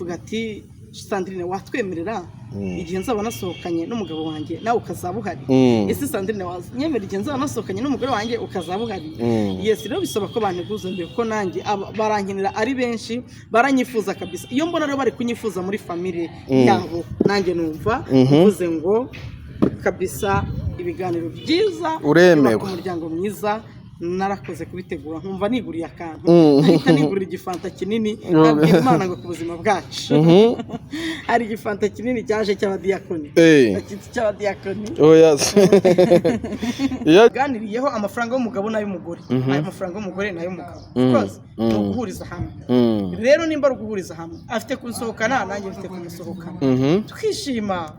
Avuga ati: "Sandrine, watwemerera igihe nzaba nasohokanye n'umugabo wanjye, nawe ukazaba uhari? Ese Sandrine, wanyemera igihe nzaba nasohokanye n'umugore wanjye, ukazaba uhari?" Yes, rero bisaba ko banteguza mbere, kuko nanjye barankenera ari benshi, baranyifuza kabisa. Iyo mbona rero bari kunyifuza muri famille yabo, nanjye numva mvuze ngo kabisa ibiganiro byiza Uremewe. byubaka umuryango mwiza. Narakoze kubitegura, nkumva niguriye akantu, nkahita nigurira igifanta kinini, nkabwira Imana ngo ku buzima bwacu. Hari igifanta kinini cyaje cy'abadiyakoni. Iki cy'abadiyakoni. Oya se. Iyo Ganiriyeho amafaranga y'umugabo n'ay'umugore, ayo mafaranga y'umugore n'ay'umugabo. Of course, ni uguhuriza hamwe. Rero nimba ari uguhuriza hamwe, afite kunsohokana, nanjye mfite kumusohokana, tukishima.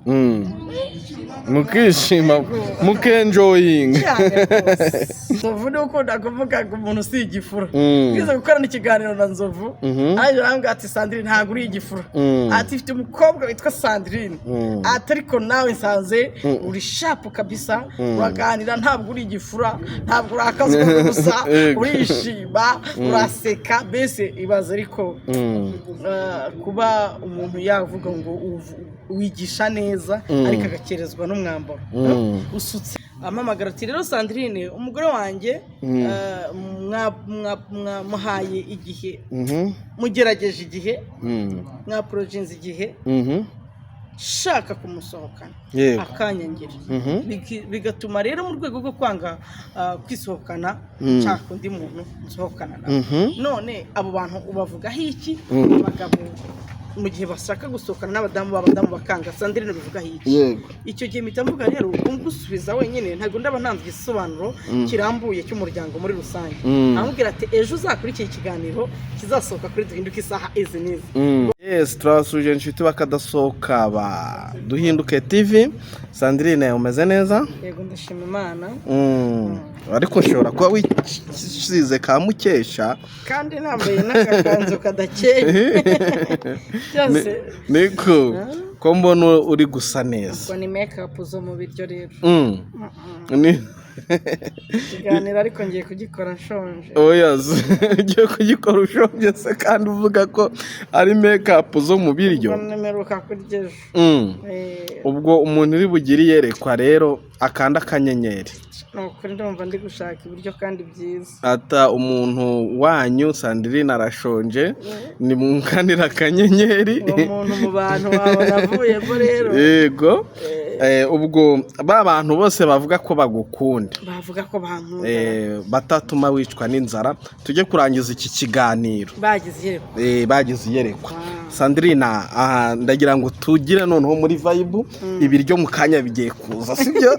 Mukishima, mukenjoyinga. Cyane rwose. Nzovu niwe ukunda kuvuga ngo umuntu si igifura. Twize gukorana ikiganiro na Nzovu, arangije arambwira ati: "Sandrine, ntabwo uri igifura." Ati: "Mfite umukobwa witwa Sandrine." Ati: "Ariko nawe nsanze uri sharp kabisa, uraganira, ntabwo uri igifura, ntabwo urakazwa n'ubusa." Urishima, uraseka, mbese ibaze ariko kuba umuntu yavuga ngo wigisha neza, ariko agakerezwa n'umwambaro usutse. Ampamagara ati: "Rero Sandrine, umugore wanjye, mwamuhaye igihe, mugerageje igihe, mwaporojinze igihe, shaka kumusohokana, akanyangira." Bigatuma rero mu rwego rwo kwanga kwisohokana, nshaka undi muntu nsohokana nawe. None abo bantu ubavugaho iki? Abagabo mu gihe bashaka gusohokana n'abadamu b'abadamu bakanga, Sandrine, bivugaho iki? Icyo gihe mpita mvuga rero, gusubiza wenyine ntabwo ndaba ntanze igisobanuro kirambuye cy'umuryango muri rusange. Amubwira ati: "Ejo uzakurikira ikiganiro kizasohoka kuri Duhinduke isaha izi n'izi." Yes, turabasuje inshuti bakadasohoka ba Duhinduke TV. Sandrine, umeze neza? Yego, ndashima Imana. Ariko ushobora kuba wisize ka mukesha. Kandi nambaye n'agakanzu kadakeye byose. Niko ko mbona uri gusa neza. Ubwo ni make-up zo mu biryo rero. Ikiganiro ariko ngiye kugikora nshonje. Oya se, ugiye kugikora ushonje se kandi uvuga ko ari make-up zo mu biryo? Ubwo nemeruka kurya ejo. Ubwo umuntu uri bugire iyerekwa rero akanda akanyenyeri. Ni ukuri ndumva ndi gushaka ibiryo kandi byiza. Ata umuntu wanyu Sandrine arashonje, ni mwunganira akanyenyeri. Uwo muntu mu bantu wabona avuyemo rero. Yego. Ubwo ba bantu bose bavuga ko bagukunda, bavuga ko bankunda, batatuma wicwa n'inzara, tujye kurangiza iki kiganiro bagize iyerekwa. Bagize iyerekwa. Sandrine, aha ndagira ngo tugire noneho muri vibe, ibiryo mu kanya bigiye kuza, sibyo?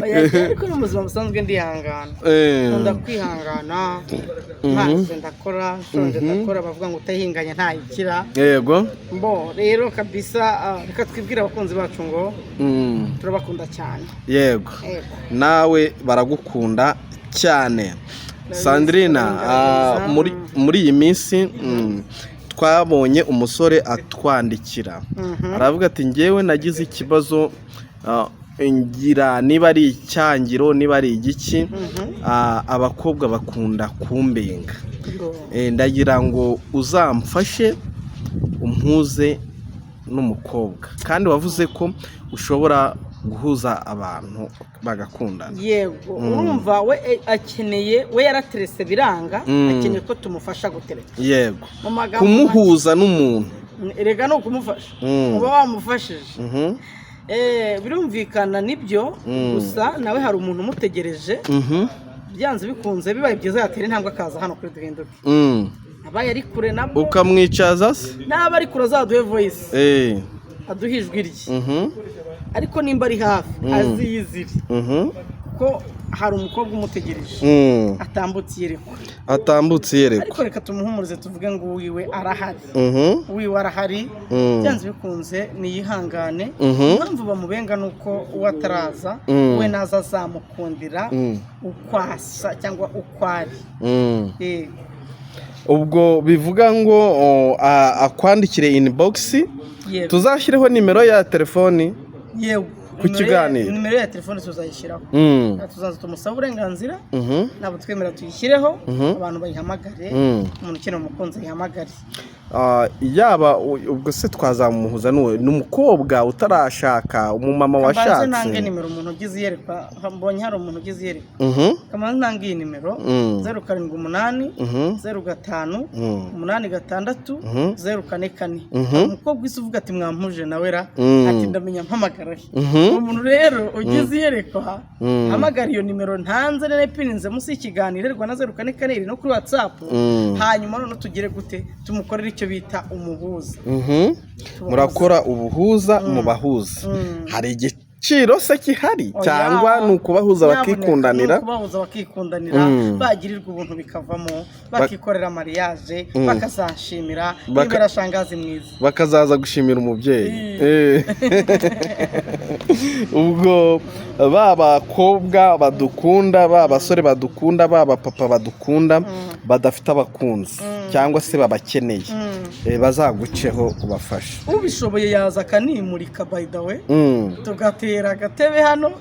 Oya, ariko no mu buzima busanzwe ndihangana. Nkunda kwihangana, maze ndakora, nshonje ndakora. Bavuga ngo utahinganye ntayikira. Mbo rero kabisa, reka twibwire abakunzi bacu ngo turabakunda cyane. Yego. Nawe baragukunda cyane, Sandrine. Ndabizi. Muri iyi minsi twabonye umusore atwandikira, aravuga ati: "Ngewe nagize ikibazo, ngira niba ari icyangiro, niba ari igiki, abakobwa bakunda kumbenga." Ngo Ndagira ngo uzamfashe umpuze n'umukobwa, kandi wavuze ko ushobora guhuza abantu bagakundana. Yego, urumva we akeneye, we yaraterese biranga, akeneye ko tumufasha gutereta. Mu magambo Kumuhuza n'umuntu. make, erega ni ukumufasha, uba wamufashije. Birumvikana nibyo. Gusa nawe hari umuntu umutegereje. Byanze bikunze, bibaye byiza yatera intambwe akaza hano kuri Duhinduke. Abaye ari kure nabwo Ukamwicaza se? Naba ari kure azaduhe voice, aduhe ijwi rye. Ariko nimba ari hafi, aziyizire, ko hari umukobwa umutegereje. Atambutse iyerekwa. Atambutse iyerekwa. Ariko reka tumuhumurize, tuvuge ngo uwiwe arahari. Uwiwe arahari. Byanze bikunze niyihangane. Impamvu bamubenga ni uko uwo ataraza. We naza azamukundira uko asa cyangwa uko ari. Yego. Ubwo bivuga ngo akwandikire inbox. Yego. Tuzashyireho nimero ya telefoni Yego. ku kiganiro. Nimero ya telefone tuzayishyiraho. Tuzaza tumusaba uburenganzira. Ntabwo twemera tuyishyireho, abantu bayihamagare. Umuntu ukeneye umukunzi ayihamagare. Yaba ubwo se twazamuhuza n'umukobwa utarashaka, umumama Kabanze washatse? Ntange nimero, umuntu ugize iyerekwa, mbonye hari umuntu ugize iyerekwa. Kabanze ntange iyi nimero: 078 05 86 044. Umukobwa wese uvuga ati: "Mwampuje nawe ra," ati: "Ndamenya mpamagara he?" Umuntu rero ugize iyerekwa, hamagara iyo nimero ntanze, nene pininze munsi y'ikiganiro, iherwa na 044, iri no kuri WhatsApp. Hanyuma noneho tugire gute? Tumukorere icyo bita umuhuza. Murakora ubuhuza, mubahuza. Hari igiciro se kihari, Oya. cyangwa ni ukubahuza Nyabuneka, bakikundanira? Ni ukubahuza bakikundanira, bagirirwa ubuntu bikavamo, bakikorera mariage, bakazanshimira nibera shangazi mwiza. Bakazaza gushimira umubyeyi. Ubwo ba bakobwa badukunda, ba basore badukunda, ba bapapa badukunda badafite abakunzi cyangwa se babakeneye, bazaguceho ubafashe. Ubishoboye yaza akanimurika, by the way, tugatera agatebe hano.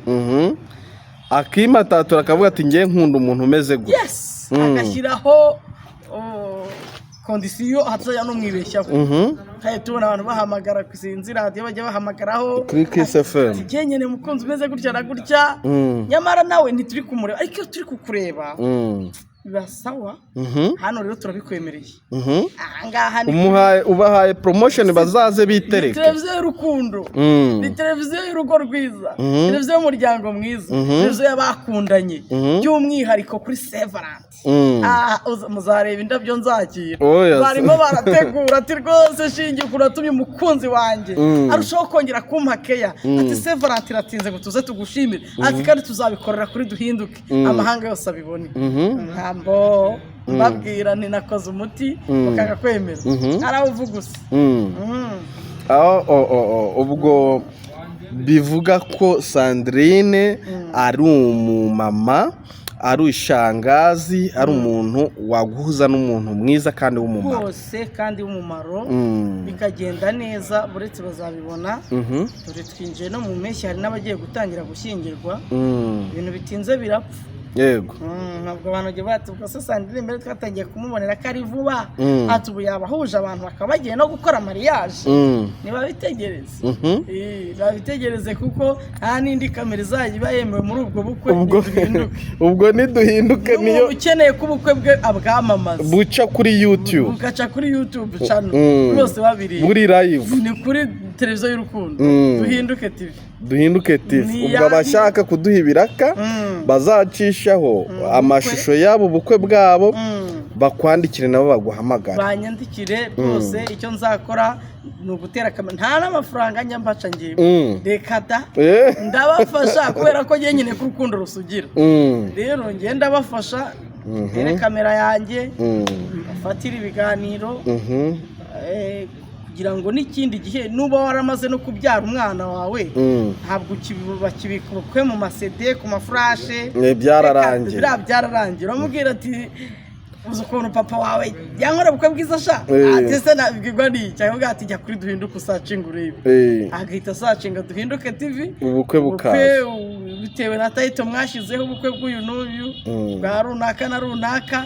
Akimatatura akavuga ati: "Ngiye nkunda umuntu umeze gutya." Yes, agashyiraho, oh, condition hatazajya no mwibeshyaho. Kandi tubona abantu bahamagara, sinzi radiyo bajya bahamagaraho. Kuri Kiss FM. Ati: "Njye nyene mukunzi umeze gutya na gutya." Nyamara nawe ntituri kumureba, ariko iyo turi kukureba biba sawa. Hano rero turabikwemereye. Ahangaha ni Umuhaye, ubahaye promotion, bazaze ni bitereke. Televiziyo y'urukundo, ni televiziyo y'urugo rwiza, televiziyo y'umuryango mwiza, televiziyo y'abakundanye, by'umwihariko kuri Saint Valentin. Ah, muzareba indabyo nzakira. Oya, barimo barategura ati: "Rwose shingiye ukuntu watumye umukunzi wanjye arushaho kongera kumpa keya," ati: "Saint Valentin iratinze ngo tuze tugushimire," ati: "Kandi tuzabikorera kuri Duhinduke, amahanga yose abibone." Ntabwo mbabwira nti nakoze umuti mukanga kwemera, arawuvuga gusa. Aho, ubwo bivuga ko Sandrine ari umumama, ari ishangazi, ari umuntu waguhuza n'umuntu mwiza kandi w'umumaro. Rwose kandi w'umumaro, bikagenda neza, buretse bazabibona. Dore twinjiye no mu mpeshyi, hari n'abagiye gutangira gushyingirwa. Ibintu bitinze birapfa. Ntabwo abantu bajya bati: "Ubwo se Sandrine mbere twatangiye kumubonera ko ari vuba?" Ati: "Ubu yabahuje abantu bakaba bagiye no gukora mariage." Ntibabitegereze. Babitegereze kuko nta n'indi kamera izajya iba yemewe muri ubwo bukwe. Ubwo Ntiduhinduke. Ubwo niduhinduke niyo. N'umuntu ukeneye ko ubukwe bwe abwamamaza, buca kuri YouTube. Bugaca kuri YouTube channel, bose babiri buri live. Ni kuri televiziyo y'urukundo, Duhinduke TV. Duhinduke TV. Ni Ubwo abashaka kuduha ibiraka bazacishaho amashusho yabo, ubukwe bwabo, bakwandikire nabo baguhamagara. Banyandikire rwose, icyo nzakora ni ugutera kamera, nta n'amafaranga njya mbaca ngewe. Reka da. Ndabafasha kubera ko njye nyine ko urukundo rusugira. Rero njye ndabafasha, ntere kamera yanjye, mbafatire ibiganiro, kugira ngo n'ikindi gihe nuba waramaze no kubyara umwana wawe, ntabwo bakibika ubukwe mu ma CD, ku ma flash. Byararangiye. Biriya byararangiye. Uramubwira ati: "Uzi ukuntu papa wawe yankorera ubukwe bwiza sha?" Ati: "Se nabwirwa n'iki?" Akavuga ati: "Jya kuri Duhinduke usearchinga urebe." Agahita asearchinga Duhinduke TV, ubukwe ubukwe bukaza. Bitewe na title mwashyizeho, ubukwe bw'uyu n'uyu, bwa runaka na runaka,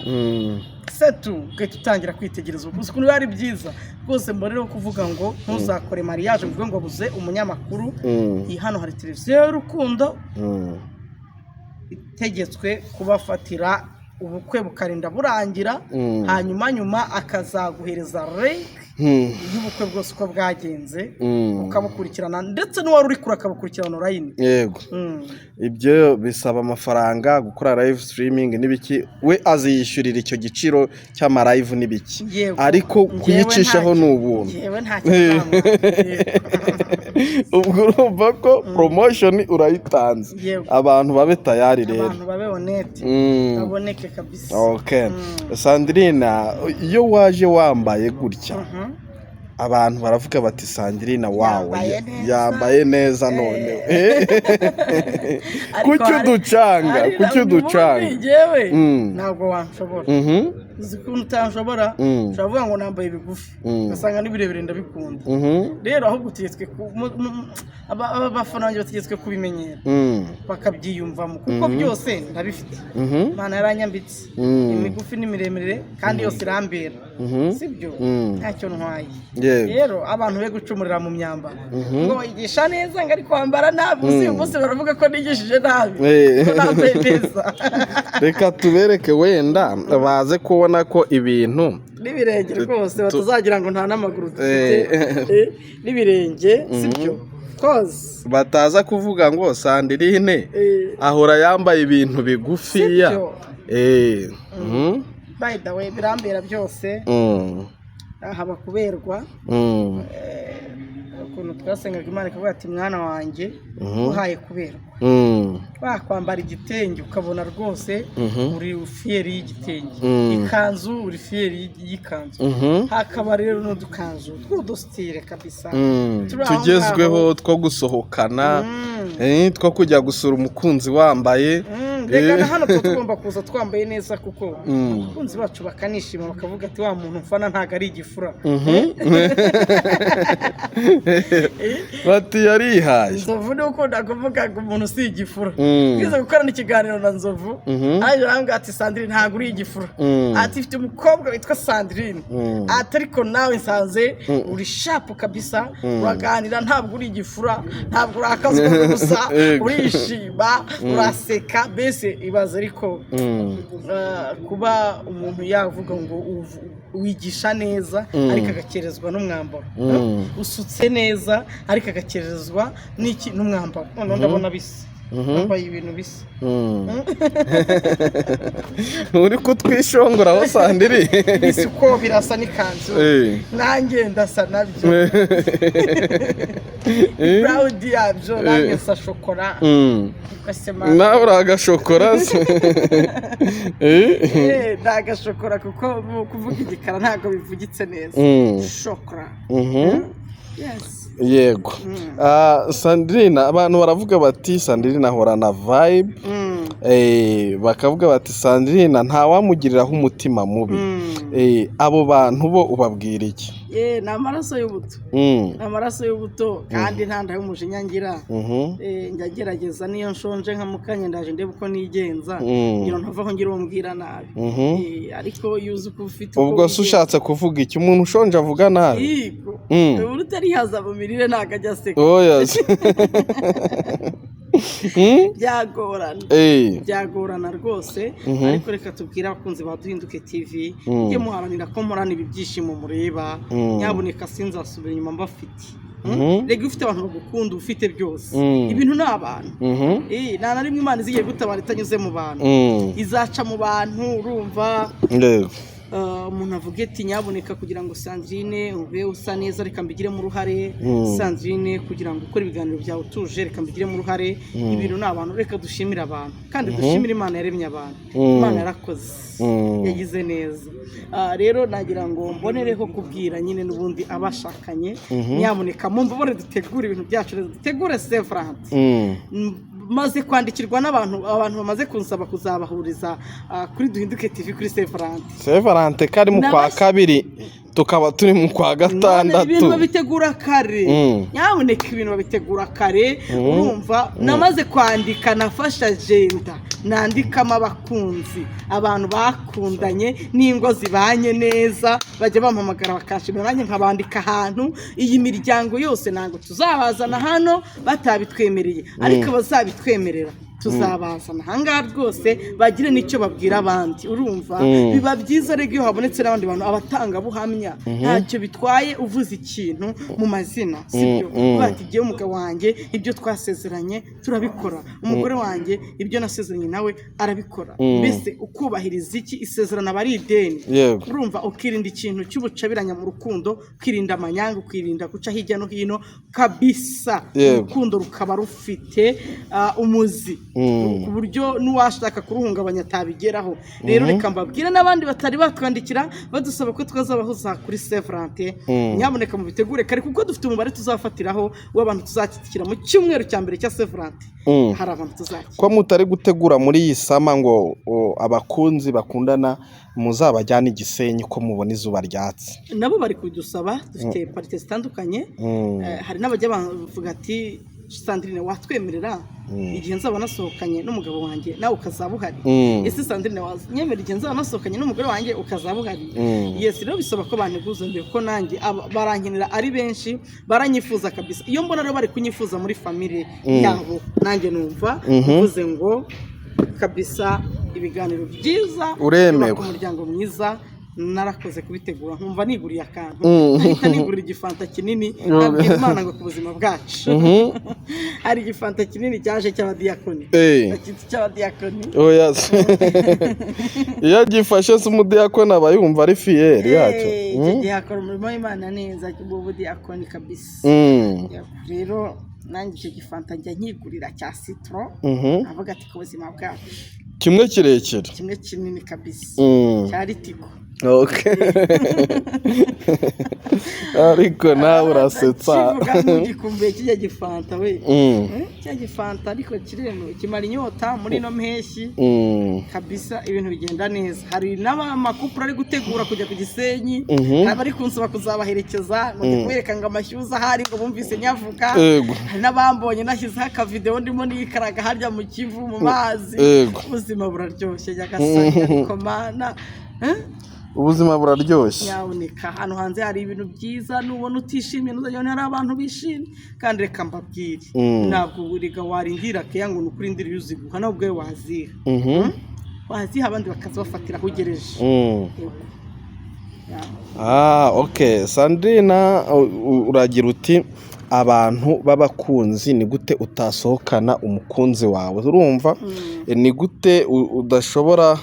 setu ugahita utangira kwitegereza ubukwe. Uzi ukuntu biba ari byiza rwose. Mbona rero kuvuga ngo ntuzakore mariage ngo uvuge ngo buze umunyamakuru. Iyi hano hari televiziyo y'urukundo itegetswe kubafatira ubukwe bukarinda burangira, hanyuma nyuma akazaguhereza link y'ubukwe bwose uko bwagenze, ukabukurikirana, ndetse n'uwari uri kure akabukurikirana online. Ibyo bisaba amafaranga, gukora live streaming n'ibiki, we aziyishyurira icyo giciro cy'ama live n'ibiki? Yego. Ariko Njyewe kuyicishaho ni ubuntu. Njyewe ntacyo nzamwaka. Ubwo urumva ko promotion urayitanze. Yego. Abantu babe tayari rero. Abantu babe honete, baboneke kabisa. Okay. Sandrine, iyo waje wambaye gutya, Abantu baravuga bati Sandrine wawe Yambaye neza. Yambaye neza none. Ariko Kuki uducanga? Kuki uducanga? Ubundi njyewe ntabwo wanshobora. Uzi ukuntu utanshobora? Ushobora kuvuga ngo nambaye bigufi, ugasanga n'ibirebire ndabikunda. Rero ahubwo utegetswe abafana banjye bategetswe kubimenyera, bakabyiyumvamo, kuko byose ndabifite. Imana yaranyambitse imigufi n'imiremire, kandi yose irambera, sibyo? Ntacyo ntwaye. Rero abantu be gucumurira mu myambaro, ngo bayigisha neza, ngo ari kwambara nabi. Uzi uyu munsi baravuga ko nigishije nabi, ko nambaye neza. Reka tubereke, wenda baze kubona ko ibintu N'ibirenge rwose, batazagira ngo nta n'amaguru dufite. N'ibirenge, sibyo koze. Bataza kuvuga ngo Sandrine ahora yambaye ibintu bigufiya. Sibyo. By the way, birambera byose. Haba kuberwa, ukuntu twasengaga Imana ikavuga ati: "Mwana wanjye, uhaye kuberwa." Wakwambara igitenge ukabona rwose uri fier y'igitenge, ikanzu uri fier y'ikanzu. Hakaba rero n'udukanzu tw'udusitire kabisa, turi aho tugezweho ngaho. Two gusohokana, two kujya gusura umukunzi wambaye. Reka na hano tuba tugomba kuza twambaye neza, kuko abakunzi bacu bakanishima, bakavuga ati: "Wa muntu mfana ntabwo ari igifura." Bati yarihaye. Nzovu niwe ukunda kuvuga ngo umuntu si igifura. Twize gukorana ikiganiro na Nzovu, arangije arambwira ati: "Sandrine, ntabwo uri igifura." Ati: "Mfite umukobwa witwa Sandrine." Ati: "Ariko nawe nsanze uri sharp kabisa, uraganira, ntabwo uri igifura, ntabwo urakazwa n'ubusa." Urishima, uraseka, mbese ibaze ariko kuba umuntu yavuga ngo wigisha neza, ariko agakerezwa n'umwambaro. Usutse neza, ariko agakerezwa n'iki? N'umwambaro. Noneho ndabona bisa, wambaye ibintu bisa. Uri kutwishongoraho, Sandiri. Bisa uko birasa n'ikanzu. Nanjye ndasa nabyo, proud yabyo, nanjye nsa shokora. Ese man. Nawe uri agashokora se? Ni agashokora, kuko mu kuvuga igikara ntabwo bivugitse neza. Shokora. Yes. Yego. Sandrine, abantu baravuga bati Sandrine ahorana vibe. Bakavuga bati Sandrine ntawamugiriraho umutima mubi. Abo bantu bo ubabwira iki? Ni amaraso y'ubuto. Ni amaraso y'ubuto, kandi nta nda y'umujinya ngira. Njya ngerageza niyo nshonje nka mukanya, ndaje ndebe uko nigenza, kugira ngo ntavaho ngira uwo mbwira nabi. Ariko iyo uzi uko ufite uko Ubwo se wigenza- ushatse kuvuga iki? Umuntu ushonje avuga nabi? Yego. Ubu utarihaza mu mirire ntabwo ajya aseka. Oya se. Byagorana. Byagorana rwose. Ariko reka tubwire abakunzi ba Duhinduke TV, mujye muharanira ko mporana ibi byishimo mureba. Nyabuneka sinzasubira inyuma mbafite. Rega iyo ufite abantu bagukunda, uba ufite byose. Ibintu ni abantu. Nta na rimwe Imana izigiye gutabara itanyuze mu bantu. Izaca mu bantu, urumva? Umuntu avuga ati: "Nyabuneka, kugira ngo Sandrine ube usa neza, reka mbigiremo uruhare. Sandrine, kugira ngo ukore ibiganiro byawe utuje, reka mbigiremo uruhare." Ibintu ni abantu. Reka dushimire abantu, kandi dushimire Imana yaremye abantu. Imana yarakoze, yagize neza. Rero nagira ngo mbonereho kubwira nyine n'ubundi abashakanye: nyamuneka mumbabare dutegure ibintu byacu neza, dutegure Saint Valentin. Maze kwandikirwa n'abantu, abantu bamaze kunsaba kuzabahuriza kuri Duhinduke TV kuri Saint Valentin. Saint Valentin kari mu kwa kabiri, tukaba turi mu kwa None ibintu gatandatu. Babitegura kare. Nyamuneka ibintu babitegura kare. Urumva, namaze kwandika, nafashe agenda nandikamo abakunzi, abantu bakundanye n'ingo zibanye neza, bajya bampamagara bakanshimira, nanjye nkabandika ahantu. Iyi miryango yose ntabwo tuzabazana hano batabitwemereye, ariko abazabitwemerera tuzabazana ahangaha rwose, bagire n'icyo babwira abandi, urumva? Biba byiza rero iyo habonetse n'abandi bantu, abatangabuhamya. Ntacyo bitwaye uvuze ikintu mu mazina, sibyo? Bati: "Igihe umugabo wanjye ibyo twasezeranye turabikora, umugore wanjye ibyo nasezeranye nawe arabikora." Mbese ukubahiriza iki? Isezerano aba ari ideni. Urumva, ukirinda ikintu cy'ubucabiranya mu rukundo, ukirinda amanyanga, ukirinda guca hirya no hino kabisa. Urukundo rukaba rufite umuzi. Ku buryo n'uwashaka kuruhungabanya atabigeraho. Rero reka mbabwire n'abandi batari batwandikira badusaba ko twazabahuza kuri Saint Valentin, nyamuneka mubitegure kare, kuko dufite umubare tuzafatiraho w'abantu tuzakira mu cyumweru cya mbere cya Saint Valentin. Hari abantu tuzakira. Ko mutari gutegura muri iyi summer ngo abakunzi bakundana muzabajyane i Gisenyi, ko mubona izuba ryatse? Nabo bari kubidusaba, dufite parties zitandukanye. Hari n'abajya bavuga ati: "Sandrine, watwemerera igihe nzaba nasohokanye n'umugabo wanjye nawe ukazaba uhari? Ese Sandrine, wanyemerera igihe nzaba nasohokanye n'umugore wanjye ukazaba uhari?" Yes, rero bisaba ko banteguza mbere, kuko nanjye barankenera ari benshi, baranyifuza kabisa. Iyo mbona rero bari kunyifuza muri famille yabo, nanjye numva mvuze ngo kabisa ibiganiro byiza Uremewe. byubaka umuryango mwiza. Narakoze kubitegura, nkumva niguriye akantu, nkahita nigurira igifanta kinini, nkabwira Imana ngo ku buzima bwacu. Hari igifanta kinini cyaje cy'abadiyakoni. Bakita cy'abadiyakoni. Oya se. Iyo agifashe se umudiyakoni aba yumva ari fier yacyo? Icyo gihe akora umurimo w'Imana neza ubudiyakoni kabisa. Rero nanjye icyo gifanta njya nkigurira cya citron, avuga ati ku buzima bwacu. Kimwe kirekire. Kimwe kinini kabisa, cya Ritco. Okay. Ariko nawe urasetsa. Kivuga ntugikumbuye kijya gifanta we. Cya gifanta ariko kiremewe, kimara inyota muri ino mpeshyi. Kabisa ibintu bigenda neza. Hari n'ama couple ari gutegura kujya ku Gisenyi. Hari abari kunsaba kuzabaherekeza ngo njye kubereka ngo amashyuza ahari, ngo bumvise nyavuga. Hari n'abambonye nashyizeho akavidewo ndimo nikaraga harya mu Kivu mu mazi. Ubuzima buraryoshye, Nyagasani, ariko Mana, eh? Ubuzima buraryoshye. Nyaboneka, ahantu hanze hari ibintu byiza. Nubona utishimye, ntuzajya ubona hari abantu bishimye. Kandi reka mbabwire, ntabwo buriga warindira keya ngo ni ukurindira iyo uziguha, nawe ubwawe waziha. Waziha abandi bakazibafatira aho ugereje. Yego. Yeah. Ah, okay. Sandrina, uragira uti abantu b'abakunzi, ni gute utasohokana umukunzi wawe? Urumva? Ni gute udashobora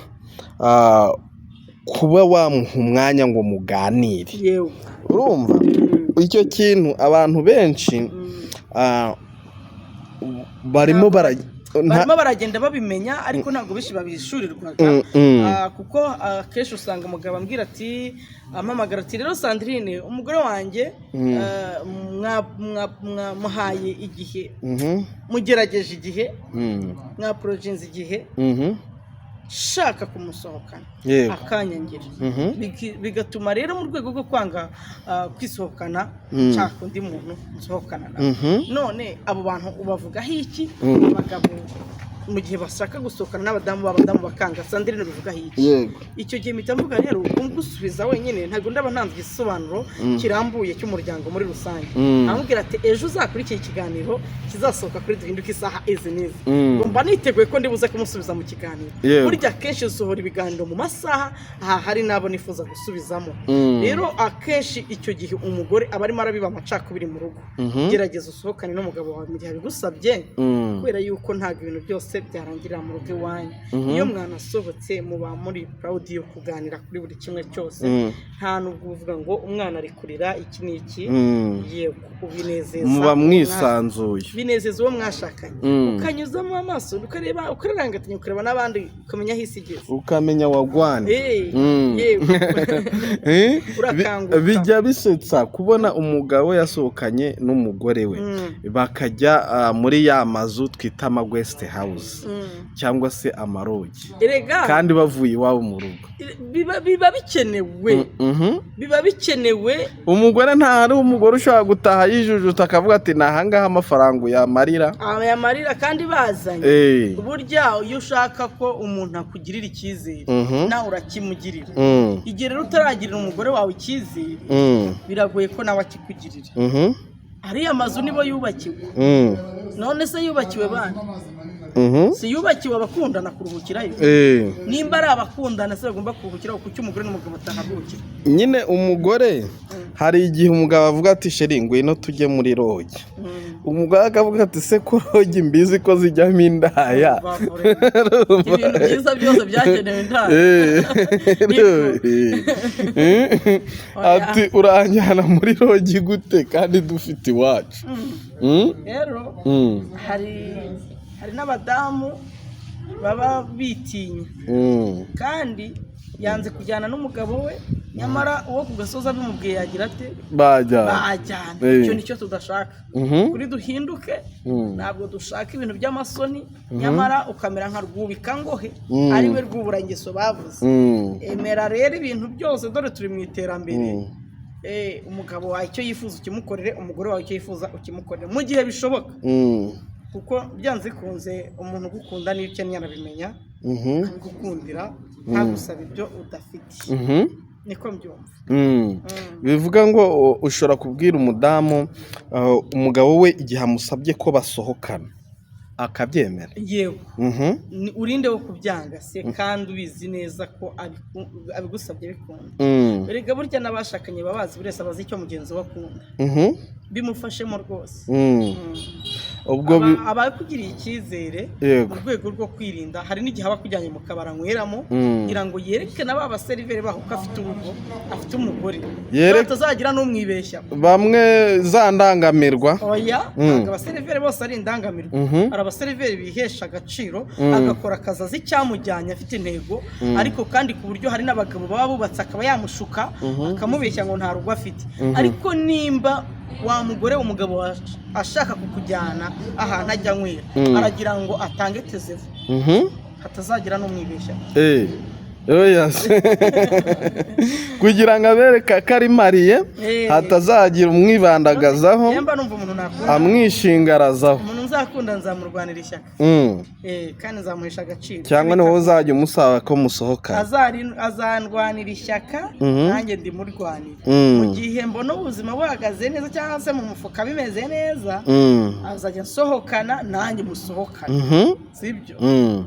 kuba wamuha umwanya ngo muganire? Yewe. Urumva? Icyo kintu abantu benshi barimo bara Barimo baragenda babimenya, ariko ntabwo benshi babishurirwaga. Kuko akenshi usanga umugabo ambwira ati, ampamagara ati: "Rero Sandrine, umugore wanjye, mwamuhaye igihe, mugerageje igihe, mwaporojinze igihe, shaka kumusohokana akanyangira." Bigatuma rero mu rwego rwo kwanga kwisohokana, nshaka undi muntu nsohokana nawe. None abo bantu ubavugaho iki? Abagabo mu gihe bashaka gusohokana n'abadamu, b'abadamu bakanga, Sandrine, bivugaho iki? Icyo gihe mpita mvuga rero, gusubiza wenyine ntabwo ndaba ntanze igisobanuro kirambuye cy'umuryango muri rusange. Amubwira ati: "Ejo uzakurikira ikiganiro kizasohoka kuri Duhinduke isaha izi n'izi." Mba niteguye ko ndibuze kumusubiza mu kiganiro. Burya akenshi nsohora ibiganiro mu masaha aha hari n'abo nifuza gusubizamo. Rero akenshi icyo gihe umugore aba arimo arabiba amacakubiri mu rugo. Gerageza usohokane n'umugabo wawe mu gihe abigusabye, kubera yuko ntabwo ibintu byose byarangirira mu rugo iwanyu. Iyo mwanasohotse muba muri proud yo kuganira kuri buri kimwe cyose. Nta nubwo uvuga ngo umwana ari kurira iki n'iki. Yego, ubinezeza Muba mwisanzuye. Binezeza uwo mwashakanye. Ukanyuzamo amaso ukareba, ukarangatanya, ukareba n'abandi, ukamenya aho isi igeze. Ukamenya wagwane. Yego. Urakanguka. Bijya bisetsa kubona umugabo yasohokanye n'umugore we, bakajya muri ya mazu twita ama guest house cyangwa se ama lodge, Erega kandi bavuye iwabo mu rugo. Biba bikenewe. Biba bikenewe. Umugore, nta hari umugore ushobora gutaha yijujuta akavuga ati: "Ni ahangaha amafaranga uyamarira." Aya marira kandi bazanye. Burya iyo ushaka ko umuntu akugirira icyizere, nawe urakimugirira. Igihe rero utaragirira umugore wawe icyizere, biragoye ko nawe akikugirira. Ariya mazu nibo yubakiwe. None se yubakiwe bande? Si yubakiwe abakundana kuruhukirayo? Nimba ari abakundana se bagomba kuruhukiraho, kuki umugore n'umugabo bataharuhukira? Nyine umugore, hari igihe umugabo avuga ati: "Chérie, ngwino tujye muri lodge." Umugore akavuga ati: "Se ko lodge mbizi ko zijyamo indaya?" Ibintu byiza byose byagenewe indaya. Ati: "Uranjyana muri lodge gute kandi dufite iwacu?" Rero hari Hari n'abadamu baba bitinya, kandi yanze kujyana n'umugabo we, nyamara uwo ku gasozi abimubwiye yagira ate? Bajyana. Bajyana. Icyo nicyo tudashaka. Kuri duhinduke. Ntabwo dushaka ibintu by'amasoni, nyamara ukamera nka rwubika ngohe, ari we rwuburangeso bavuze. Emera rero ibintu byose, dore turi mu iterambere. Umugabo wawe icyo yifuza ukimukorere, umugore wawe icyo yifuza ukimukorere, mu gihe bishoboka, kuko byanze bikunze umuntu ugukunda niyo ukennye arabimenya, akabigukundira, ntagusaba ibyo udafite. Niko mbyumva. Bivuga ngo ushobora kubwira umudamu, umugabo we igihe amusabye ko basohokana akabyemera? Yewe. Ni urinde wo kubyanga se, kandi ubizi neza ko abigusabye bikunda? Erega burya n'abashakanye baba bazi, buri wese aba azi icyo mugenzi we akunda. Bimufashemo rwose. Ubwo Aba akugiriye icyizere. Mu rwego rwo kwirinda, hari n'igihe aba akujyanye mu kabari anyweramo, kugira ngo yereke na ba baseriveri baho ko afite urugo, afite umugore, batazagira n'umwibeshya. Bamwe za ndangamirwa. Oya, ntabwo abaseriveri bose ari indangamirwa. Hari abaseriveri bihesha agaciro, agakora akazi azi icyamujyanye, afite intego. Ariko kandi ku buryo hari n'abagabo baba bubatse, akaba yamushuka, akamubeshya ngo nta rugo afite. Ariko nimba wa mugore, umugabo ashaka kukujyana ahantu ajya anywera, aragira ngo atange tezevu, hatazagira n'umwibeshya. Oya se. Kugira ngo abereke ko ari marié, hatazagira umwibandagazaho, Yemba numva umuntu nakunda, amwishingarazaho. umuntu nzakunda nzamurwanira ishyaka. Kandi nzamuhesha agaciro. Cyangwa ni wowe uzajya umusaba ko musohokana? Azandwanira ishyaka, nanjye ndimurwanira. Mu gihe mbona ubuzima buhagaze neza cyangwa se mu mufuka bimeze neza, azajya nsohokana nanjye musohokana. Sibyo?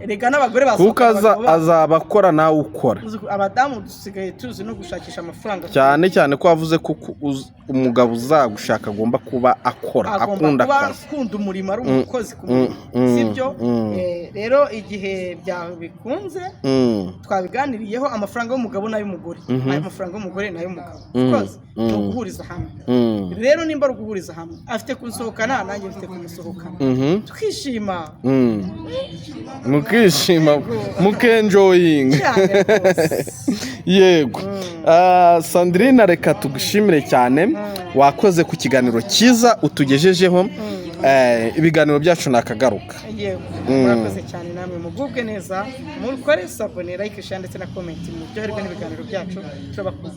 Erega n'abagore Kuko basohokana abagabo babo. azaba akora nawe ukora. Abadamu dusigaye tuzi no gushakisha amafaranga. Cyane cyane ko wavuze ko umugabo uzagushaka agomba kuba akora, Agomba akunda kuba akazi. akunda umurimo, ari umukozi ku murimo, sibyo? Rero igihe bikunze, twabiganiriyeho, amafaranga y'umugabo n'ay'umugore, ayo mafaranga y'umugore n'ay'umugabo. Of course, ni uguhuriza hamwe. Rero nimba ari uguhuriza hamwe, afite kunsohokana, nanjye mfite kumusohokana, tukishima. Mukishima, mukenjoyinga. Cyane rwose. Yego. Sandrine, reka tugushimire cyane, wakoze ku kiganiro cyiza utugejejeho. Ibiganiro byacu nakagaruka. Yego, murakoze cyane namwe, mugubwe neza, mukore s'abonner, like, share ndetse na comment, muryoherwe n'ibiganiro byacu, turabakunda.